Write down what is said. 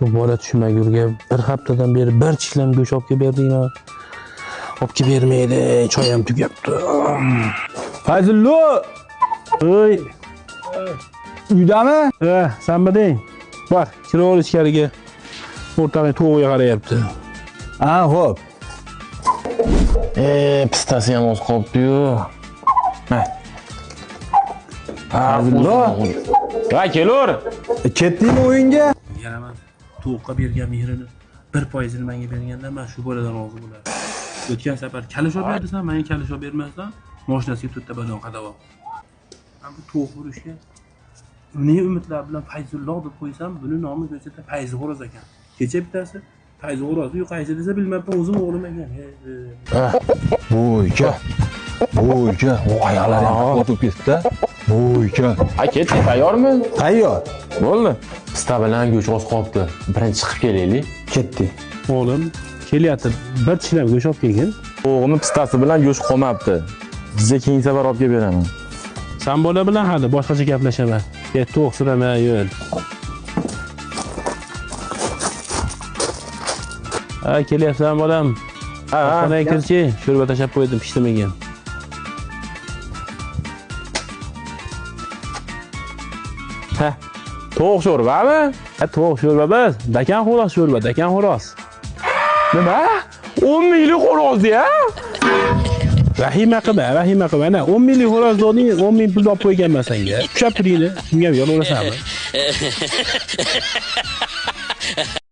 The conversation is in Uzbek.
Bu bola tushmagurga bir haftadan beri bir tishlam go'sht olib kelib berdingmi? Olib kelib bermaydi, choy ham tugabdi. Fayzullo, Oy, uydami? ha, sanmiding? Bor, kiravor ichkariga. O'rtog'ing to'g'iga qarayapti. Ha, xo'p. Pistasi ham oz qolibdi-yu. Ha. Fayzullo, Ha, kelur. Ketdingmi o'yinga? Yana man tovuqqa bergan mehrini 1%ini menga berganda man shu boladan rozi bo'lardim. O'tgan safar kalish olib berdisan, menga kalish olib bermasdan mashinasiga to'rtta balon qadab oldi. Man bu tovuq urushga ne umidlar bilan Fayzullo deb qo'ysam, buni nomi ko'chada Fayzi xo'roz ekan. Kecha bittasi Fayzi xo'roz, yo'q qaysi desa bilmabman, o'zim o'g'lim ekan. Bo'yka. Bo'yka. O oyoqlari ham qotib ketdi. Bo'yka. Ha, ketdik, tayyormi? Tayyor. Bo'ldi. Pista bilan go'sht oz qolibdi. Birinchi chiqib kelaylik. Ketdik. O'g'lim kelyapti, bir tishlam go'sht olib kelgin. To'g'ini pistasi bilan go'sht qolmabdi. Sizga keyingi safar olib kelib beraman. San bola bilan hali boshqacha gaplashaman. To'q surama yo'l. Ha, kelyapsan bolam. Ha, ha. Oshxonaga kirchi, sho'rva tashlab qo'ydim, pishtimigan. Ha. Tovuq sho'rvami? Ha, tovuq sho'rva emas, dakan xo'roz sho'rva, dakan xo'roz. Nima? 10 minglik xo'roz ya? Vahima qilma, vahima qilma. Ana 10 minglik xo'roz doding, 10 ming pul olib qo'yganman senga. Ushlab turingni, shunga ham yo'l olasanmi?